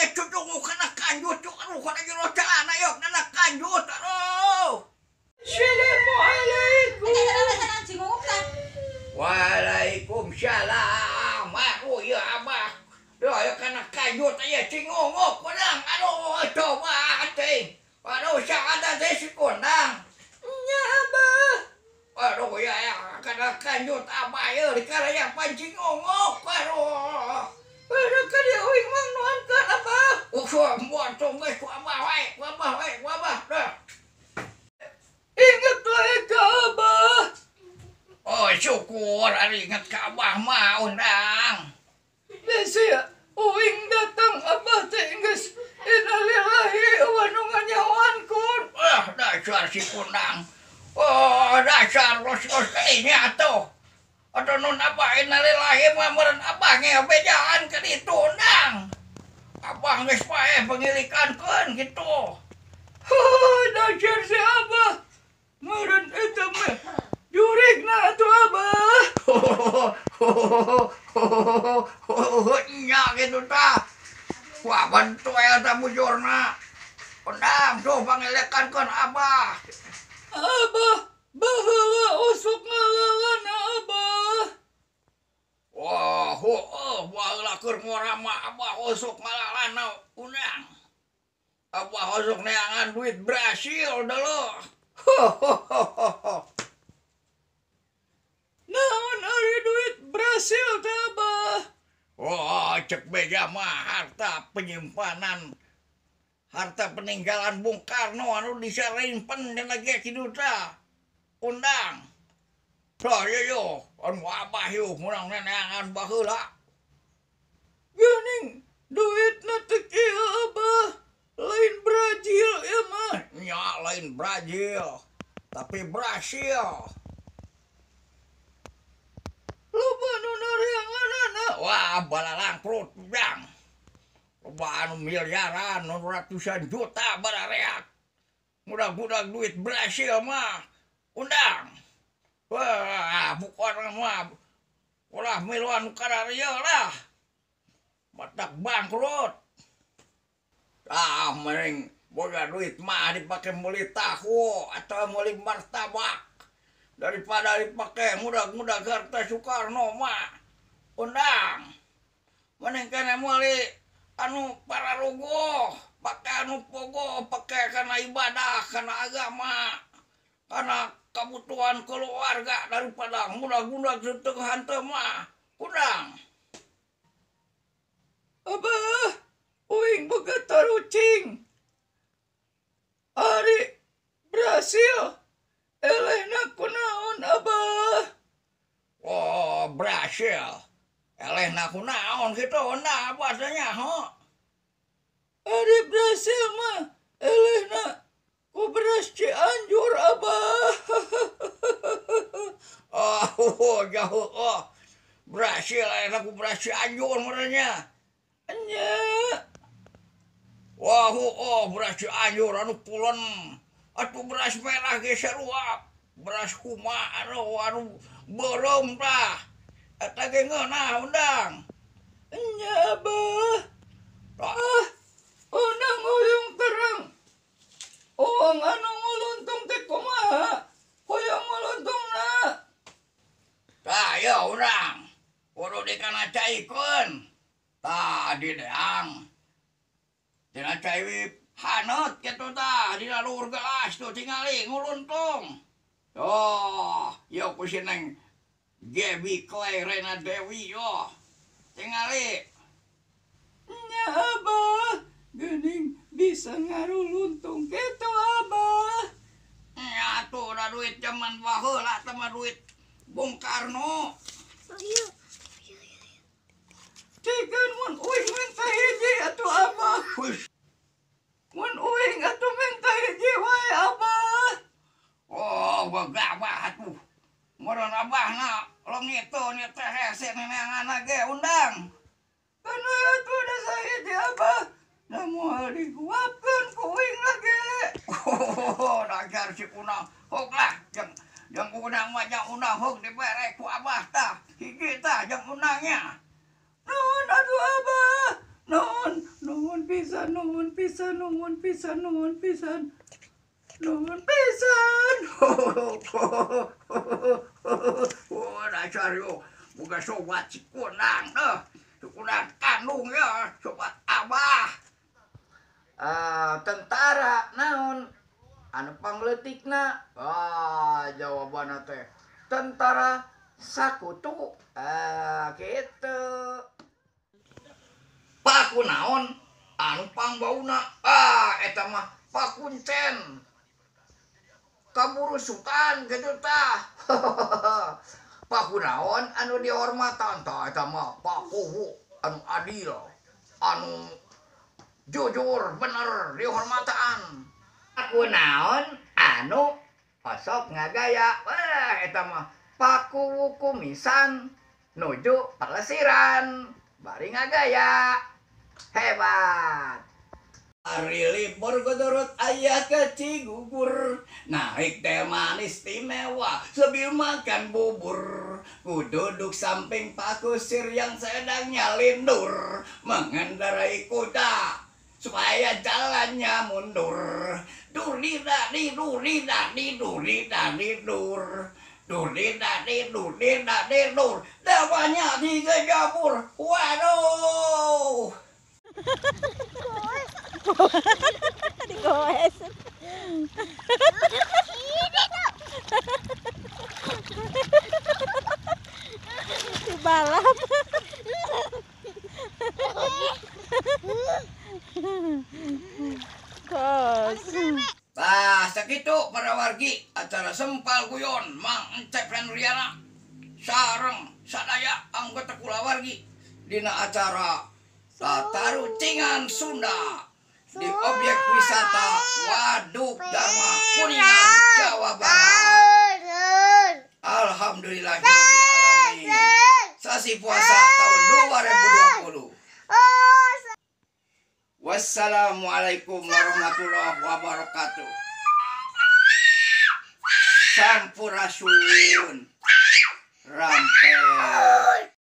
aya cucunguk kana kanjut, aduh kana jero celana yuk kana kanjut, aduh. Assalamualaikum. Waalaikumsalam. Aduh ya abah. Duh ya kana kanjut aya cingunguk kundang. Aduh coba teh. Aduh saada teh si kundang. Nya abah. Aduh ya ya kana kanjut abah ya dikaraya pancingunguk. Aduh. Aduh ka dieu uing mang nuankeun abah. Usuh montong geus ku abah wae, ku abah wae, ku abah. Dah. Ingat wae ka abah. Oh syukur ari ingat ka abah mah undang. Besi ya, uing datang abah teh geus innalillahi wa nu nganyawankeun. Ah dasar si kundang. Oh dasar los-los kayaknya atuh. Atau nun abah innalillahi mah meureun abah ngebejaan ka ditu undang. Abah geus paeh pengilikankeun kitu. Oh dasar si abah. Meureun eta mah jurigna atuh abah. Nya kitu tah. Wah bantu eta bujurna. Undang tuh pangilikankeun abah. Abah baheula osok ngalalana abah. Wah, heueuh baheula keur ngora mah abah osok ngalalana undang. Abah osok neangan duit Brasil deuleuh. Naon ari duit Brasil teh abah? Wah, cek beja mah harta penyimpanan, harta peninggalan Bung Karno anu disarimpen dina ge kitu tah. Undang. Tah ieu yo, anu abah yeuh meunang neangan baheula. Geuning duitna teh kieu abah. Lain Brazil ieu mah. Nya lain Brazil, tapi Brasil. Loba nu nareanganana. Wah, balalangkrut ujang. Loba anu miliaran, anu ratusan juta barareak. Mudah-mudahan duit Brasil mah. Undang. Wah, bukan mah. Ulah miluan kararieu lah. Matak bangkrut. Ah, mending boga duit mah dipake meuli tahu atau meuli martabak daripada dipake mudah-mudah harta Soekarno mah. Undang. Mending kana meuli anu pararuguh, pake anu pogo, pake kana ibadah, kana agama, kana kebutuhan keluarga daripada mudah-mudah teu hanteu mah. Undang. Abah, uing boga tarucing. Ari Brasil elehna kunaon abah? Oh, Brasil. Elehna kunaon kitu undang abah teh nyaho. Ari Brasil mah elehna ku beras Cianjur abah. Oh, jauh. Oh. Brasil elehna ku beras Cianjur meureun nya. Nya. Wah, oh, beras Cianjur anu pulen. Atuh beras merah ge sarua. Beras kuma anu anu beureum tah. Eta ge ngeunah undang. Nya abah. Tah. Ah, undang hoyong terang. Uang anu nguluntung teh kumaha? Hoyong nguluntungna. Tah, ya undang. Kudu dikana caikeun. Tah, dideang. Dina cai haneut kitu tah, dina luhur gelas tuh tingali nguluntung. Oh, yo ku si Neng Gaby Clay Rena Dewi yo. Tingali. Nya abah, geuning bisa ngaruluntung kitu abah. Nya atuh da duit jaman baheula teh mah duit Bung Karno. Cikeun mun uing minta hiji atuh abah. Hush. Mun uing atuh minta hiji wae abah. Oh, bagabah atuh. Meureun abahna leungit tuh nya teh hese neneanganna ge undang. Kan we atuh da sahiji abah. Da moal diguapkeun ku uing lagi. Oh, dasar si kunang. Hok lah, jeung jeung undang mah jang undang hok dibere ku abah tah. Hiji tah jeung undangnya. Nuhun atuh abah. Nuhun, nuhun. pisan, nuhun pisan, nuhun pisan, nuhun pisan. Nuhun pisan. Oh, dasar yo. Boga sobat si Kunang deh. Si Kunang kandung ya, sobat abah. Ah, tentara naon anu pangleutikna? Ah, jawabanna teh tentara sakutu. Ah, gitu. Paku naon anu pangbauna? Ah, eta mah pakuncen. Kaburu sultan gitu tah. Paku naon anu dihormatan? Tah, eta mah pakuwu anu adil, anu jujur bener dihormatan. Paku naon anu osok ngagaya? Wah, eta mah paku kumisan nuju palesiran bari ngagaya. Hebat. Hari libur gudurut ayah ke Cigugur, naik delman istimewa sambil makan bubur. Ku duduk samping Pak Kusir yang sedang nyalindur, mengendarai kuda supaya jalannya mundur. Duri dadi duri dadi duri dadi dur. Duri dadi duri dadi dur. Delmannya digejabur. Waduh. Digoes. Dibalap. Kos. Tah, sakitu para wargi acara sempal guyon Mang Encep Hendriana sareng sadaya anggota kulawargi dina acara Tatarucingan Sunda di objek wisata Waduk Darma Kuningan, Jawa Barat. Alhamdulillahirabbil alamin. Sasi puasa tahun 2020. Wassalamualaikum warahmatullahi wabarakatuh. Sampurasun. Rampes.